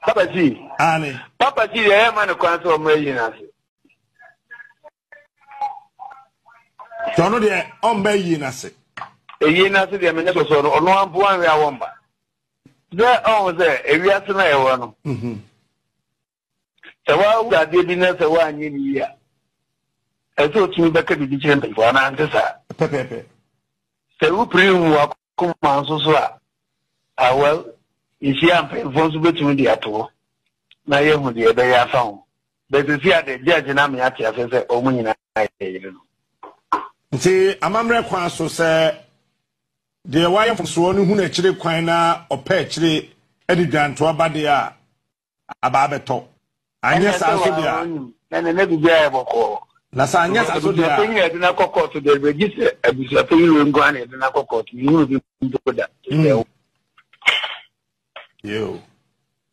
Papa si. Aane. Papa si deɛ ɛyɛ ma no kwan sɛ ɔmmra yie no ase. Nti ɔno deɛ ɔmba yie no ase. Eyie no ase deɛ menyɛ sɔsɔ no ɔno ampo anhwɛ a wɔmba. Sɛ ɔho sɛ ewiase no a yɛwɔ no. Mhm. Sɛ woawu adeɛ bi na sɛ woanyɛ ne yie a ɛsɛ otumi bɛka biribi kyerɛ mpanyinfoɔ anaa nte saa. Pɛpɛɛpɛ. Sɛ wopiri hu wakoma nso so a, ah well, yɛhyia a mpanyinfoɔ nso bɛtumi de ato hɔ na yɛahu deɛ ɛbɛyɛ afa ho. But sisi a deɛ judge no ama yɛate aseɛ sɛ wɔn nyinaa yɛ yere no. Nti amammerɛ kwan so sɛ deɛ wayɛ mfomsoɔ no hunu akyire kwan na ɔpɛ akyire de dwantoa ba deɛ a, aba abɛtɔ. Anyɛ saa nso deɛ a. Ɛnna na biribiara yɛ bɔkɔɔ. Na sɛ anyɛ saa nso deɛ a. Abusuapanyin a yɛde no akɔ kɔɔto deɛ bɛgye sɛ abusuapanyin wei nko ara na yɛde no akɔ kɔɔto. Menhunu bi mpo da. Mm. Yo.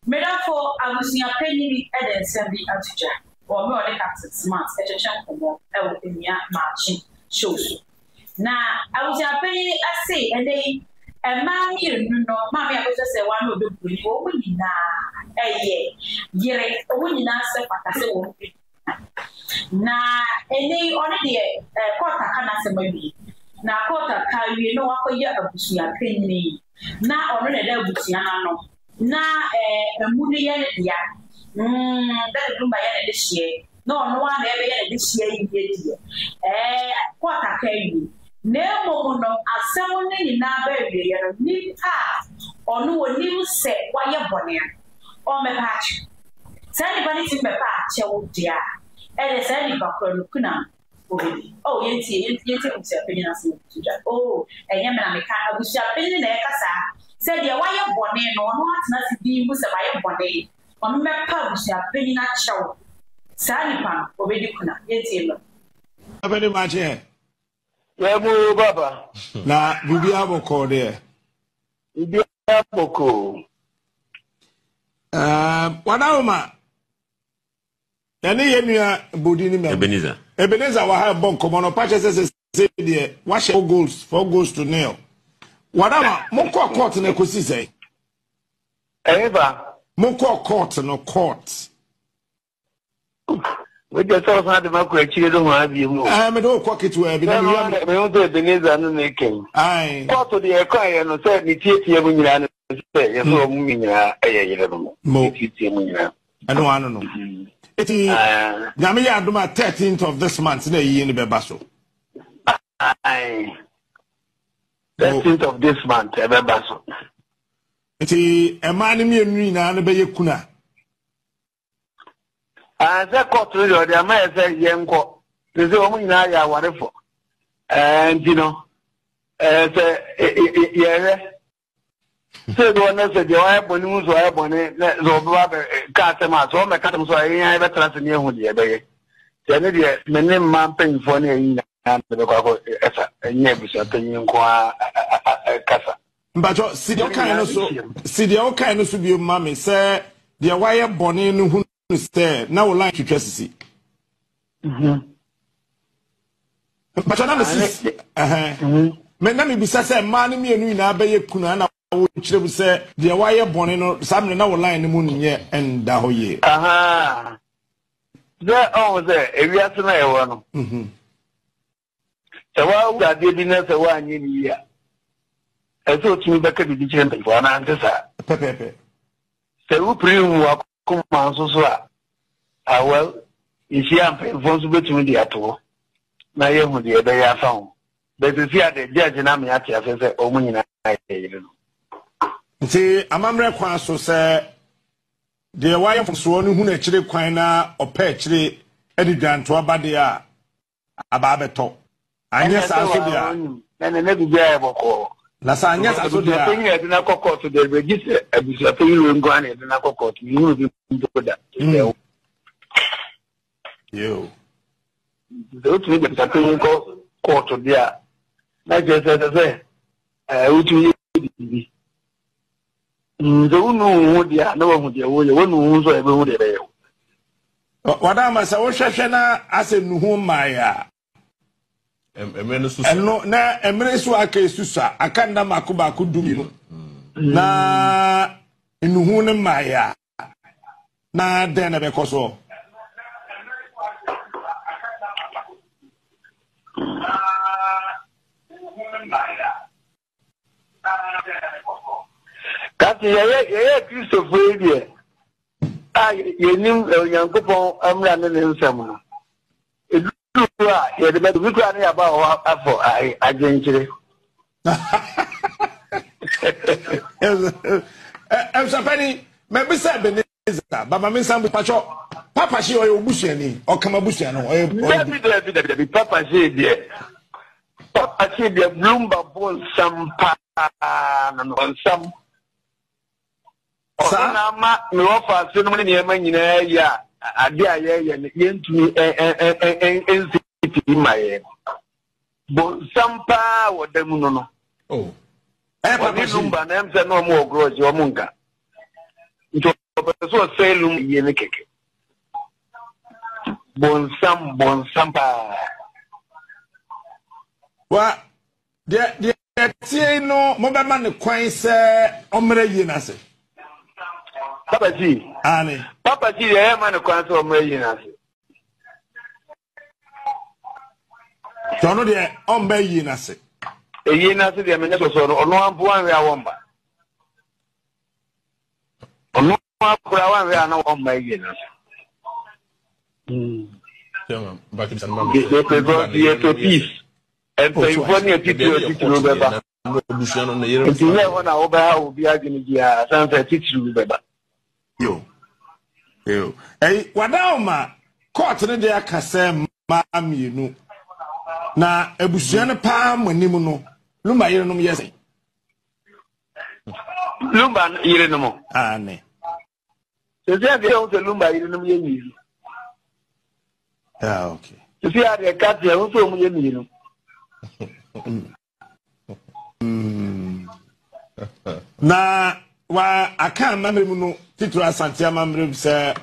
Me dɔfo abusua panyin bi de nsɛm bi ato dwa wɔ mmerɛ ɔne Captain Smart retwetwe nkɔmmɔ wɔ Onua Maakye show so. Na abusua panyin se ɛnnɛ yi mmaa mmienu no, Maame Akosua Serwaa ne Odo Broni, wɔn nyinaa yɛ yere, wɔn nyinaa sɛ fata sɛ wɔn bɛdi. Na ɛnnɛ yi ɔno deɛ court aka n'asɛm awie. Na court aka awie na wakɔyɛ abusua panyin yi. Na ɔno na ɛda abusua no ano. Na ɛmu no yɛ ne dea. Mm, Daddy Lumba yɛ ne dehyeɛ. Na ɔno ara na ɛbɛyɛ ne dehyeɛ yie deɛ. Ɛɛ court aka awie. Na mmom no asɛm no nyinaa bɛ awieɛ no, nipa a ɔno ɔnim sɛ wayɛ bɔne no, ɔmmɛpa akyɛw. Saa nipa no tumi bɛpa akyɛw deɛ a, ɛdeɛ saa nipa korɔ no kuna obedi. Oh, yɛntie, yɛntie, yɛntie abusuapanyin asɛm to dwa. Oh, ɛnyɛ me na meka, abusuapanyin na ɛka saa. Sɛ deɛ wayɛ bɔne no, ɔno atena ase dinn hu sɛ mayɛ bɔne, ma memmɛpa abusuapanyin akyɛw. Saa nipa no, obedi kuna. Yɛntie no. Afɛde makye ɛ. Yɛ mu papa. Na biribiara bɔkɔɔ deɛ. Biribiara bɔkɔɔ. Um, Wadaroma, yɛne yɛn nua Bodi ne mɛm. Ebenezer. Ebenezer wɔ ha ɛbɔ nkɔmɔ no, ɔpa kyɛ sɛ sɛ deɛ wahyɛ 4 goals, 4 goals to 0. Wadaroma, mokɔ court no ɛkɔsi sɛ? Ɛyɛ ba. Mokɔ court no, court. Wogye sɛ ɔsan de makɔ akyire no ho abie mu. Ɛɛ mede wokɔ ketewa bi na mewia me. Mehu sɛ Ebenezer no na ɛka yi. Ae. Kɔɔto deɛ ɛkaeɛ no sɛ ne tietie mu nyinaa no sɛ yɛsɛ wɔn mu nyinaa ɛyɛ yerenom. Mo. Ne tietie mu nyinaa. Ɛno ano no. Eti Nyame yɛ adom a 13th of this month na ɛyie no bɛba so. Ae. 13th of this month ɛbɛba so. Nti mmaa no mmienu nyinaa no bɛyɛ kuna. Ah, sɛ kɔɔto no deɛ ɔde ama yɛ sɛ yɛnkɔ te sɛ wɔn nyinaa yɛ awarefo ɛɛ nti no ɛɛ sɛ yɛhwɛ sɛ ebi wɔn sɛ deɛ ɔyɛ bɔne mu sɛ ɔyɛ bɔne na sɛ ɔbɛba bɛ ka asɛm a sɛ ɔmɛka asɛm so a yɛn yɛn bɛtena ase ne ehu deɛ ɛbɛyɛ sɛ ɛne deɛ me ne mmaa mpanyinfoɔ ne ɛyi nyinaa na bɛkɔ akɔ ɛsa ɛnyɛ abusua panyin nko ara kasa. Mpakyɛ si deɛ ɔkae no so si deɛ ɔkae no so bio ma me sɛ deɛ wayɛ bɔne no hu no sɛ na wo line twitwa sisi. Mhm. Mpakyɛ na me si ɛhɛn mhm. me na mebisa sɛ mmaa no mmienu nyinaa bɛyɛ kunu ana wokyerɛ mu sɛ deɛ wayɛ bɔne no saa mmerɛ na wo line no mu nyɛ nda hɔ yie. Sɛ ɔho sɛ ewiase no a yɛwɔ no. Mhm. Sɛ woawu adeɛ bi na sɛ woanyɛ no yie a, ɛsɛ sɛ wotumi bɛka biribi kyerɛ mpanyinfoɔ anaa nte saa? Pɛpɛɛpɛ. Sɛ wopiri hu w'akoma nso so a, ah well, yɛhyia a mpanyinfoɔ nso bɛtumi de ato hɔ na yɛahu deɛ ɛbɛyɛ afa ho. But seesei a deɛ judge no ama yɛate aseɛ sɛ wɔn nyinaa yɛ yere no. Nti amammerɛ kwan so sɛ deɛ wayɛ mfomsoɔ no hunu akyire kwan na ɔpɛ akyire de dwantoa ba deɛ a, aba abɛtɔ. Anyɛ saa nso deɛ a. Ɛnna na biribiara yɛ bɔkɔɔ. Na sɛ anyɛ saa nso deɛ a. Abusuapanyin na yɛde no akɔ kɔɔto deɛ bɛgye sɛ abusuapanyin wei nko ara na yɛde no akɔ kɔɔto. Menhunu bi mpo da. Mm. Yo. Sɛ wotumi de abusuapanyin kɔ kɔɔto deɛ a, na kyerɛ sɛ ɛsɛ sɛ wotumi yɛ biribi. Sɛ wonu wo ho deɛ a, na wahu deɛ woyɛ. Wonu wo ho nso a, yɛbɛhu deɛ ɛbɛyɛ wo. Wadama sɛ wohwɛhwɛ na asɛ nuhu mmaeɛ a. Mmerɛ no so ɛno na mmerɛ so aka esusa aka nna mako baako du mmienu na nnuhu no mmaeɛ a. Na dɛn na ɛbɛkɔ soɔ? Kasi yɛyɛ yɛyɛ Kristofo yi deɛ a yɛnim Onyankopɔn mmara ne ne nsɛm no, ɛduru a yɛde bɛto bi koraa ne yɛaba wɔ hɔ afɔ adwenkyerɛ. Ɛsapani, mɛbisa Ebenezer, baba me nsa patwɔ, Papa hye ɔyɛ obusuani, ɔkama busua no, ɔyɛ. Dabi dabi dabi dabi, Papa hye deɛ, Papa hye deɛ, Bloomba bonsam paa no no, bonsam. Ɔno na ama me wɔfa ase nom ne nneɛma nyinaa yi a ade a yɛyɛ no yɛntumi nsi pii ma yɛn. Bonsam paa wɔ da mu no no. Oh. Ɔne Lumba na ɛm sɛ na ɔmo wɔ grudge ɔmo nka. Nti ɔpɛ sɛ ɔsɛe Lumba yie no kɛkɛ. Bonsam bonsam paa. Wa deɛ deɛ ɛteɛ no mobɛma ne kwan sɛ ɔmmrɛ yie no ase. Papa G. Aane. Papa G deɛ ɛyɛ ma ne kwan sɛ ɔmmrɛ yie no ase. Nti ɔno deɛ ɔmba ayie no ase. Ayie no ase deɛ menyɛ sɔsɔ no ɔno ampo wanhwɛ a wɔmba. Ɔno akora wanhwɛ a na wɔmba ayie no ase. Because yɛpɛ peace. Mpanyinfoɔ ne atitiriw atitiriw bɛba. Nti nyɛ hɔ na wobɛha obi adwene biara san sɛ atitiriw bɛba. Yo. Yo. Ɛyi wadaoma court no de aka sɛ mmaa mmienu na abusua no paa mo anim no Lumba yerenom yɛ sɛn? Lumba yerenom. Aane. Sisi adeɛ ɛho sɛ Lumba yerenom yɛ mmienu. Ah, okay. Sisi adeɛ kati ɛho sɛ wɔn yɛ mmienu. Na wa aka amammerɛ mu no titiri asante amammerɛ mu sɛ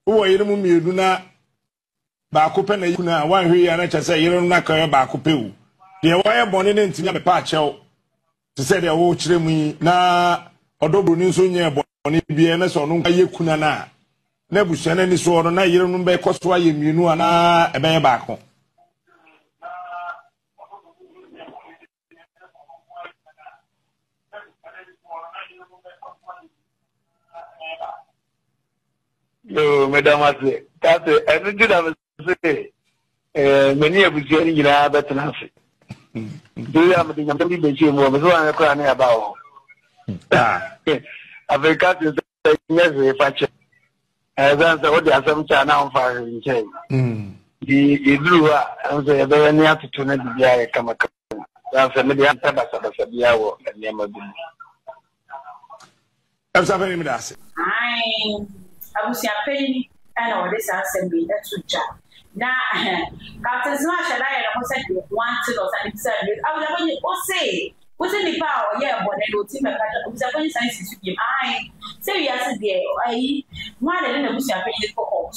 wowɔ yere mu mmienu na baako pɛ na kunu a wanhwɛ yi ana kyɛ sɛ yere no naka yɛ baako pɛ o deɛ wɔyɛ bɔne no ntumi abɛpa akyɛw te sɛ deɛ wɔrekyerɛ mu yi na ɔdɔ buroni nso nyɛɛ bɔne biara na sɛ ɔno nka yɛ kuna no a na abusua no ani soɔ no na yere no bɛkɔ so ayɛ mmienu anaa ɛbɛyɛ baako. Yoo, meda mo ase. Kase, ɛno nti na mese eh, me ne abusua no nyinaa bɛtena ase. Nti a mede nyamsɛm bi bɛhyɛ mu wɔ me so anyɛ koraa ne aba wɔ hɔ. Ah. Afei kase sɛ nyɛ hwee fa kyɛ. Ɛsiane sɛ wode asɛm kyɛ a na womfa hwee nkyɛe. Nti yɛduru hɔ a, ɛho sɛ yɛbɛyɛ ne atoto no biribiara yɛ kamakama. Ɛsiane sɛ mede ampɛ basabasa biara wɔ nneɛma bi mu. Abusua panyin meda ase. Ae, abusua panyin na wɔde saa asɛm yi to dwa. Na Captain Smart hyɛ da yɛ ne ho sɛ deɛ wante na ɔsan bisa no bio. Abusua panyin, ose Wose nipa a ɔyɛɛ bɔne no otumi bɛka kyerɛ abusuapanyin san si so bio? Aane, sɛ wiase deɛ ayi, hwan na ɛde n'abusuapanyin kɔ court?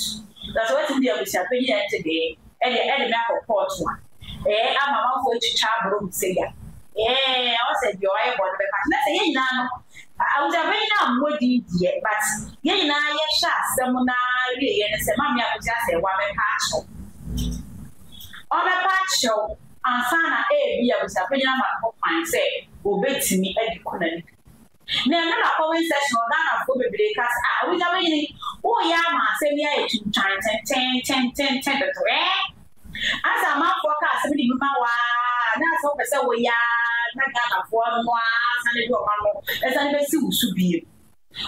Na sɛ watumi de abusuapanyin a ɛnte dɛɛ ɛde ɛde me akɔ court a, ɛɛ ama amanfoɔ atwitwa aboro me sei a, ɛɛ ɛwɔ sɛ deɛ ɔayɛ bɔne bɛka kyerɛ. Na sɛ yɛn nyinaa no, abusuapanyin ammɔ din deɛ, but yɛn nyinaa yɛhwɛ asɛm no ara wieɛ no sɛ Maame Akosua Asɛɛwa bɛpa akyɛw. Ɔbɛpa akyɛw. Ansa na ebia abusuapanyin ama no ho kwan sɛ obetumi adi kuna no bi. Na ɛno na comment section hɔ Ghanafoɔ bebree ka sɛ, ah abusuapanyin, woreyɛ ama asɛm yi ayɛ twintwan tententententen dodo eh? Asɛ amanfoɔ ka asɛm de bi ma wo ara na asɛ wopɛ sɛ woyɛ ara na Ghanafoɔ no ara sane de wɔn ano sane bɛsi wo so bio.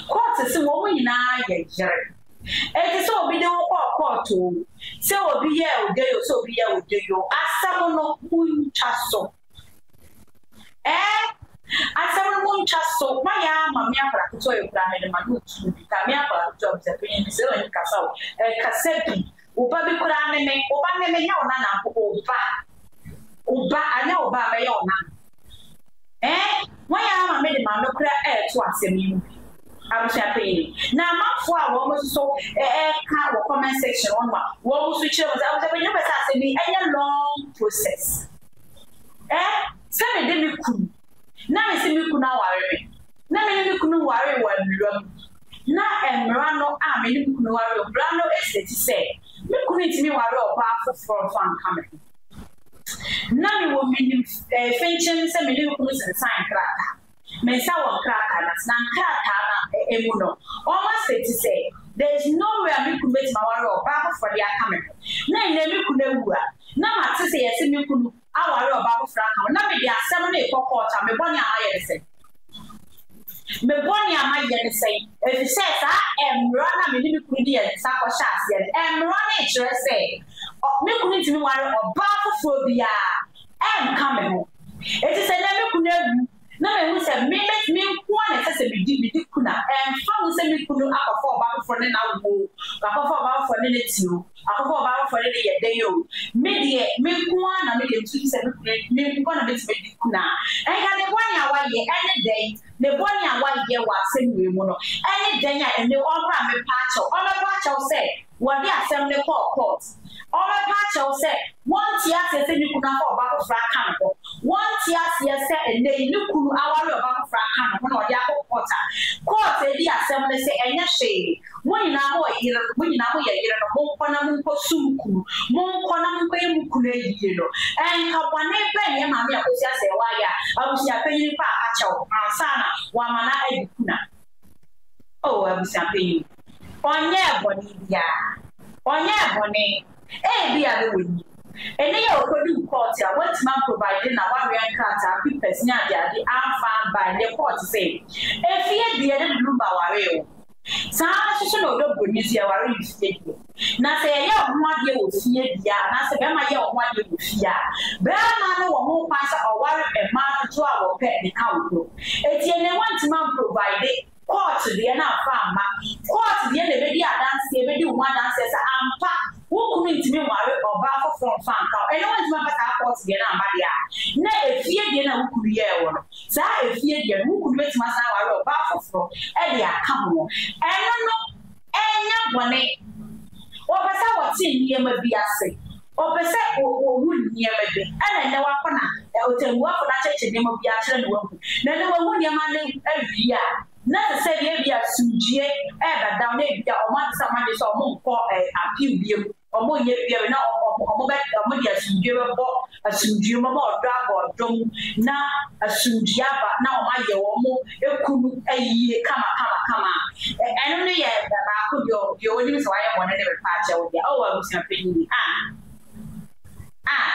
Court se wɔn nyinaa yɛ yere. Enti sɛ obi de wo kɔɔ court oo, sɛ obi yɛɛ wo dei oo, sɛ obi yɛɛ wo dei oo, asɛm no montwa so. Ɛɛ, asɛm no montwa so. Moayɛ ama me akwadaa ketewa yi koraa mede m'ano retu bi. Ka me akwadaa ketewa abusuapanyin bi sɛ w'ani kasa o, ɛkasa bi. Wo ba bi koraa ne me, wo ba ne me, nyɛ wo nana mpo, wo ba. Wo ba, anyɛ wo ba a mɛyɛ wo nana. Eh, wɔn ara ma mede m'ano kora ɛreto asɛm yi mu bi. Abusua panyin. Na amanfoɔ a wɔn nso so ɛreka wɔ comment section hɔ nom a wɔn nso kyerɛ mu sɛ abusua panyin wopɛ sɛ asɛm yi ɛnyɛ long process. Eh, sɛ mede me kunu na mese me kunu aware me na me ne me kunu waree wɔ mmara mu na mmara no amma. a me ne me kunu ware o, mmara no state sɛ me kunu ntumi nware ɔbaa foforɔ mfa nka me ho. Na mewɔ menim eh, fenkyem sɛ me ne me kunu sensan nkrataa. Me nsa wɔ nkrataa no ase, na nkrataa no mu no, wɔma state sɛ there is no way a me kunu bɛtumi aware ɔbaa foforɔ de aka me ho. Na nnɛ me kunu awu a, na mate sɛ yɛse me kunu aware ɔbaa foforɔ aka ho, na mede asɛm no rekɔ kɔɔto a, me bɔne a mayɛ ne sɛn? Me bɔne a mayɛ ne sɛn? Efisɛ saa mmara no a me ne me kunu de yɛn nsa kɔhyɛ aseɛ no, mmara no rekyerɛ sɛ me kunu ntumi nware ɔbaa foforɔ biara ɛnka me ho. Enti sɛ nnɛ me kunu awu na mehu sɛ me me nko ara na ɛsɛ sɛ medi medi kunu a, ɛmfa ho sɛ me kunu akɔfa ɔbaa foforɔ ne no awo o, wakɔfa ɔbaa foforɔ ne no te o, akɔfa ɔbaa foforɔ ne no yɛ dɛn o, me deɛ me nko ara na me deɛ mesusu sɛ me kunu me nko ara na mɛtumi adi kunu a, ɛnka ne bɔne a wayɛ ɛne dɛn? Ne bɔne a wayɛ wɔ asɛm wei mu no ɛne dɛn a ɛnɛ ɔmmra mmɛpa akyɛw? Ɔmmɛpa akyɛw sɛ wɔde asɛm no kɔɔ court. Ɔmmɛpa akyɛw sɛ wɔnte aseɛ sɛ ne kunu afa ɔba foforɔ aka ne ho. Wɔnte aseɛ sɛ ɛnɛ yi ne kunu aware ɔba foforɔ aka ne ho na ɔde akɔ court a court adi asɛm no sɛ ɛnyɛ hwee. Mo nyinaa mo yere no, mo nyinaa moyɛ yere no, monkɔ na monkɔsu mo kunu, monkɔ na monkɔyɛ mo kunu ayie no. Ɛnka bɔne bɛn na yɛn maame Akosua Serwaa ayɛ a abusua panyin mpo apa kyɛw ansa na wama no adi kuna? Oh, abusua panyin, ɔnyɛɛ bɔne biara. Ɔnyɛɛ bɔne. Ebia na wɔnnim. Ɛnnɛ yi a ɔkɔduu kɔɔte a wɔantumi amprovide n'awareɛ nkrataa, papers ne adeade amfa amba a, ɛnnɛ kɔɔte sɛ efie deɛ ne Lumba waree wo. Saa ara nso so na ɔdɔ buroni nso yɛware no fie deɛ. Na sɛ yɛyɛ wo ho adeɛ wɔ fie deɛ a, anaasɛ bɛrima yɛ wo ho adeɛ wɔ fie a, bɛrima no wɔ ho kwan sɛ ɔware mmaa dodoɔ a wɔpɛ de ka wo ho. Enti ɛnnɛ woantumi amprovide kɔɔto deɛ no amfa amma. Kɔɔto deɛ na ɛbɛdi adanseɛ, ɛbɛdi wo ho adanseɛ sɛ ampa wo kunu ntumi nware ɔbaa foforɔ mfa nka wo. Ɛnnɛ woantumi amfa saa kɔɔto deɛ no amma deɛ a, na efie deɛ no a wo kunu yɛɛ wo no, Saa efie deɛ no, wo kunu bɛtumi asan aware ɔbaa foforɔ de aka ho. Ɛno no, ɛnyɛ bɔne. Wɔpɛ sɛ wɔte nneɛma bi ase. Wɔpɛ sɛ wɔhu nneɛma bi. Ɛna ɛnnɛ wakɔ na ɔtɛmmuafo no akyerɛkyerɛ nneɛma bi akyerɛ no wahu. Na ɛnnɛ wahu nneɛma no awie a, na ɛsɛ sɛ deɛ ebi asomdwie ɛrebɛda na ebi a wɔn asesa wɔn adwene sɛ wɔnkɔ appeal bio. Wɔnyɛ biara na wɔbɛ wɔde asomdwoe bɛbɔ asomdwoe mu, wɔma ɔdɔ abɔ ɔdɔ mu, na asomdwoe aba na wɔayɛ wɔn ekunu ayie kama kama kama. Ɛno no yɛ baako deɛ deɛ onim sɛ wayɛ bɔne ne bɛpa akyɛw deɛ. Oh abusua panyin ah ah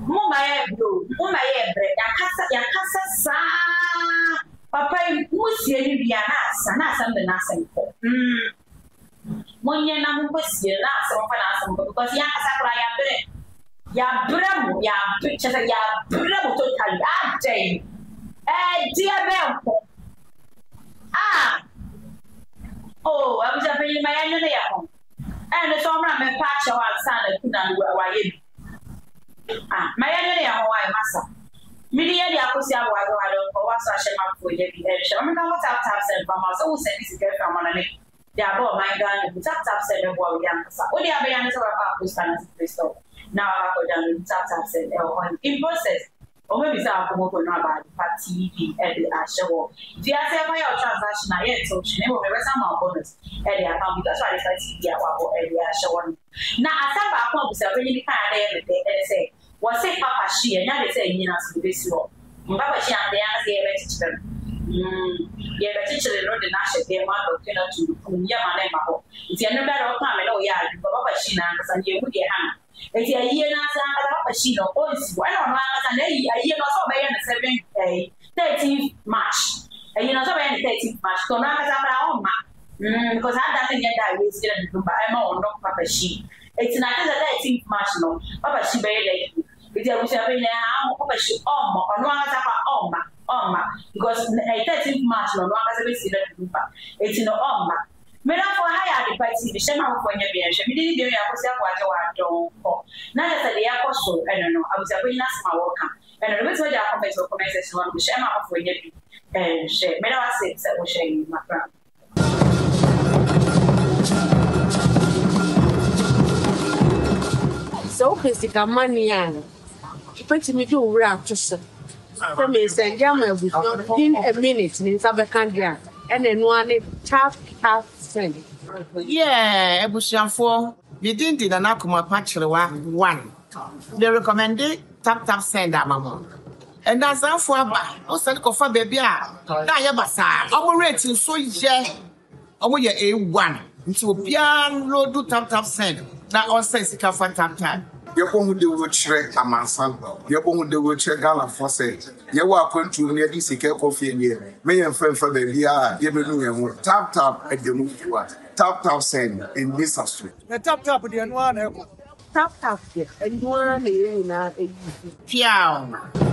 mo ma yɛ brɛ o, mo ma yɛ brɛ, yakasa yakasa saa papa yi mo sie ne wie a na asa na asɛm de n'asɛm kɔ. Mm. Monyɛ na monkɔsie no na asɛm mfa n'asɛm nkɔ because yɛn ankasa koraa yɛabrɛ yɛabrɛ mo yɛabrɛ kyerɛ sɛ yɛabrɛ mo totally adɛn ɛdeɛ bɛn ko ah oh abusuapanyin ma yɛnwene yɛn ho ɛno sɛ ɔmmra mmɛpa akyɛw ansa na kuna no wayɛ bi ah ma yɛnwene yɛn ho wayɛ masa mede yɛ de akosi aboa yɛ wayɛ ɔkɔ waso ahyɛ ma fo yɛ bi ɛhwɛ ma meka mo tap tap sɛ mfa ma sɛ wo sɛnde sika afiri amana ne de aba ɔman Ghana mu tap tap sɛ mɛboa wo yi ankasa wo deɛ abɛyɛ ne sɛ wobɛkɔ Apple Store anaasɛ Play Store na wakɔ akɔ download tap tap sɛ ɛwɔ hɔ in process wɔn abisa wo promo code no aba Adepa TV ɛde ahyɛ hɔ nti ase ɛfa yɛ wo transaction a yɛ ntew hwee na mmom yɛbɛsan ma wo bonus ɛde aka ho because Adepa TV a wabɔ ɛde ahyɛ hɔ no na asɛm baako a abusuapanyin bi kan a na ɛyɛ me dɛ ɛne sɛ Wɔse papa hye ɛnyɛ ade sɛ ɛnyina so ɛbɛsi hɔ. Papa hye anka yɛn ankasa yɛbɛkyekyere no. Mm, yɛbɛkyekyere no de no ahyɛ dɛm mu adɔke no ato no pon mu, yɛmma no mma hɔ. Nti ɛno da deɛ ɔkaa me ne wo yɛ adwene because papa hye no ankasa no yɛnhu deɛ ɛha no. Nti ayie no ase ankasa papa hye no ɔnsi hɔ. Ɛna ɔno ankasa n'ayi ayie no ɔsɛ ɔbɛyɛ no seven ɛyi thirteenth March. Ayi no ɔsɛ ɔbɛyɛ no thirteenth March. Nti ɔno ankasa koraa ɔmma. Mm, because saa da no nyɛ da a yɛsi no dodo ba ɛma ɔno papa hye. Eti na kyerɛ sɛ 13th March no Papa Shi bɛyɛ dɛ yie. Eti abusua panyin ɛhaa ho Papa Shi ɔmma ɔno ankasa kwa ɔmma ɔmma because ɛyɛ 13th March na ɔno ankasa bɛsi na duru ba eti no ɔmma. Me dɔfo ha yɛ Adepa TV hyɛ ma afoforɔ nyɛ bi nhwɛ. Me din ne Deoye Akosua Boagye wɔ Adonko. Na kyerɛ sɛ deɛ ɛkɔ so ɛno no abusua panyin asɛm a wɔka ɛno no wobɛtumi agya comment wɔ comment section hɔ nom hyɛ ma afoforɔ nyɛ bi nhwɛ. Meda wo ase sɛ wohwɛ yi makra. Sɛ wopɛ sika money a, wobɛtumi de wo werɛ ato so sɛ mesɛnde ama abusua within a minute me nsa bɛka de a. Ɛna ɛno ara ne tap tap send. Yeah abusuafoɔ me din de Nana Akumakwa Kyerewa one me recommende tap tap send ama mo Nnansafoɔ aba wo sane kɔfa baabi a na ayɛ basaa ɔmo rate nso yɛ Ɔmo yɛ A one nti obiara nloadu tap tap send na ɔnsɛn sika fa tap tap. Yɛbɔ ho dawuro kyerɛ amansan, yɛbɔ ho dawuro kyerɛ Ghanafoɔ sɛ yɛwɔ akwantuo mu na yɛde sika rekɔ fie deɛ, me yɛmfa mfa baabiara a yɛbɛnu yɛn ho. Tap tap ɛda mu fua, tap tap send ɛnni sa so. Na tap tap deɛ ɛno ara na ɛkɔ. Tap tap deɛ ɛno ara na yɛn nyinaa use. Piaaww.